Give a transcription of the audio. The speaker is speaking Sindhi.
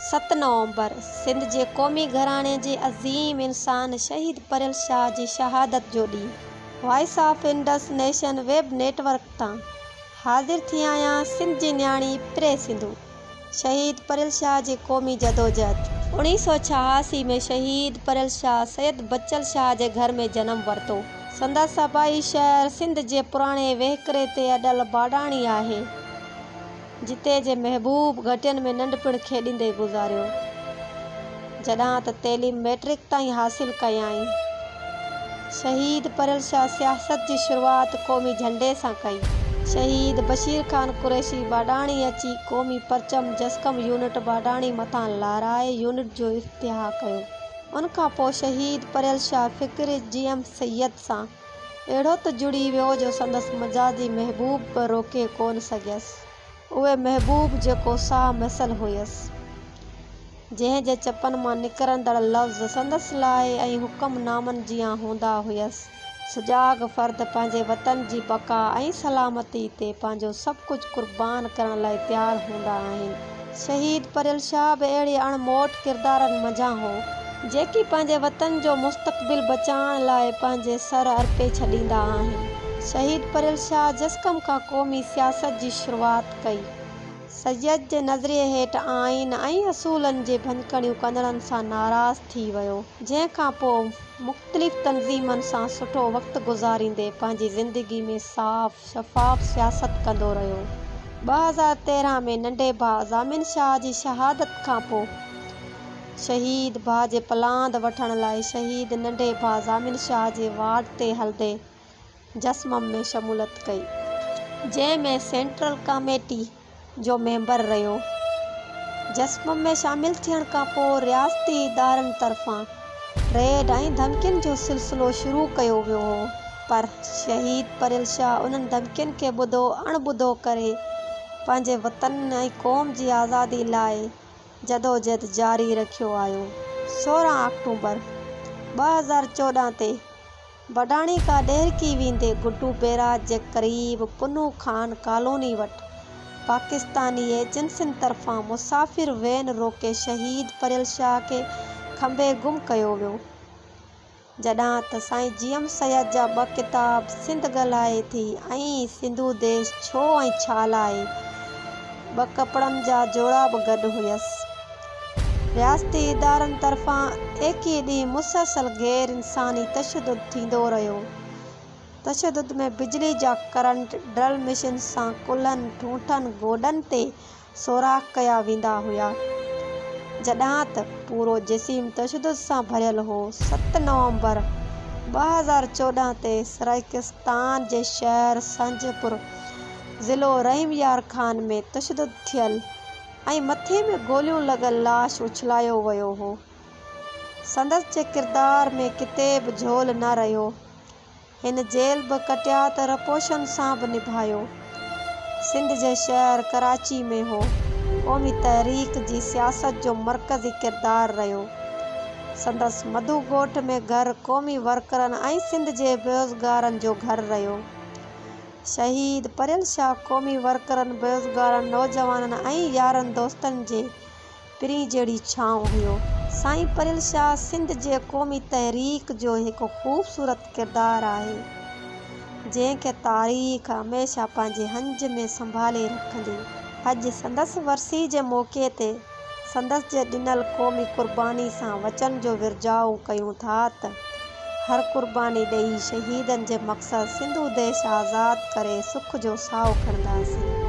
7 نومبر سنڌ جي قومي گهراڻي جي عظيم انسان شهيد پريل شاهه جي شهادت جو ڏينهن. Voice of Indus nation web network تان حاضر ٿي آهيان سنڌ جي نياڻي پري سنڌو. شهيد پريل شاهه جي قومي جدوجهد. 1986 ۾ شهيد پريل شاهه سيد بچل شاهه جي گهر ۾ جنم ورتو. سندس آبائي شهر سنڌ جي پراڻي وهڪري تي اڏل باڊاڻي آهي. جتي جي محبوب گهٽين ۾ ننڍپڻ کيڏيندي گذاريو. جڏهن ته تعليم مئٽرڪ تائين حاصل ڪيائين. شهيد پريل شاهه سياست جي شروعات قومي جهنڊي سان ڪئي. شهيد بشير خان قريشي باڊاڻي اچي قومي پرچم جسقم يونٽ باڊاڻي مٿان لهرائي يونٽ جو افتتاح ڪيو. ان کان پوء شهيد پريل شاهه فڪر جي ايم سيد سان اهڙو ته جڙي ويو جو سندس مجازي محبوب به روڪي ڪونه سگهيس. اهي محبوب جيڪو ساهه مثل هيس. جنهن جي چپن مان نڪرندڙ لفظ سندس لاء ۽ حڪم نامن جيان هوندا هيس. سجاڳ فرد پنهنجي وطن جي بقا ۽ سلامتي تي پنهنجو سڀ ڪجهه قربان ڪرڻ لاء تيار هوندا آهن. شهيد پريل شاهه به اهڙي اڻ موٽ ڪردارن منجهان هو، جيڪي پنهنجي وطن جو مستقبل بچائڻ لاء پنهنجي سر ارپي ڇڏيندا آهن. شهيد پريل شاهه جسقم کان قومي سياست جي شروعات ڪئي. سيد جي نظريي هيٺ آئين ۽ اصولن جي ڀڃڪڙيون ڪندڙن سان ناراض ٿي ويو، جنهن کان پوء مختلف تنظيمن سان سٺو وقت گذاريندي پنهنجي زندگي ۾ صاف شفاف سياست ڪندو رهيو. 2013 ۾ ننڍي ڀاء ضامن شاهه جي شهادت کانپوء شهيد ڀاء جي پلاند وٺڻ لاء شهيد ننڍي ڀاء ضامن شاهه جي وارڊ تي هلندي جسمم ۾ شموليت ڪئي. جنهن ۾ سينٽرل ڪاميٽي جو ميمبر رهيو. جسقم ۾ شامل ٿيڻ کانپوء رياستي ادارن طرفان ريڊ ۽ ڌمڪين جو سلسلو شروع ڪيو ويو هو پر شهيد پريل شاهه انهن ڌمڪين کي ٻڌو اڻ ٻڌو ڪري پنهنجي وطن ۽ قوم جي آزادي لاء جدوجهد جاري رکيو آيو. 16 آڪٽوبر 2014 تي بڊاڻي کان ڏهرڪي ويندي گڊو بئراج جي قريب پنهون خان ڪالوني وٽ پاڪستاني ايجنسين طرفان مسافر وين روڪي شهيد پريل شاهه کي کنڀي گم ڪيو ويو. جڏهن ته سائين جي ايم سيد جا ٻه ڪتاب سنڌ ڳالهائي ٿي ۽ سنڌو ديش ڇو ۽ ڇا لاء ٻه ڪپڙن جا جوڙا به گڏ هيس. رياستي ادارن طرفان 21 ڏينهن مسلسل غير انساني تشدد ٿيندو رهيو. تشدد ۾ بجلي جا ڪرنٽ ڊرل مشين سان ڪلهن، ٺونٺن، گوڏن تي سوراخ ڪيا ويندا هيا. جڏهن ته پورو جسيم تشدد سان ڀريل هو. 7 نومبر 2014 تي سرائيڪستان جي شهر سنجپور ضلعو رحيم يار خان ۾ تشدد ٿيل ۽ مٿي ۾ گوليون لڳل لاش اڇلايو ويو هو. سندس جي ڪردار ۾ ڪٿي به جهول نه رهيو. هن جيل به ڪٽيا ته رپوشن سان به نڀايو. سنڌ جي شهر ڪراچي ۾ هو قومي تحريڪ جي سياست جو مرڪزي ڪردار رهيو. سندس مڌو ڳوٺ ۾ گهر قومي ورڪرن ۽ سنڌ جي بيروزگارن جو گهر رهيو. شهيد پريل شاهه قومي ورڪرن، بيروزگارن، نوجوانن ۽ يارن دوستن جي پرين جهڙي ڇانو هيو. سائين پريل شاهه سنڌ جي قومي تحريڪ جو هڪ خوبصورت ڪردار آهي، جنهن کي تاريخ هميشه پنهنجي هنج ۾ سنڀالي رکندي. اڄ سندس ورسي جي موقعي تي سندس جي ڏنل قومي قرباني سان وچن جو ورجاء ڪيون ٿا ته هر قرباني ڏئي شهيدن جي مقصد سنڌو ديش آزاد ڪري سک جو ساهه کڻنداسين.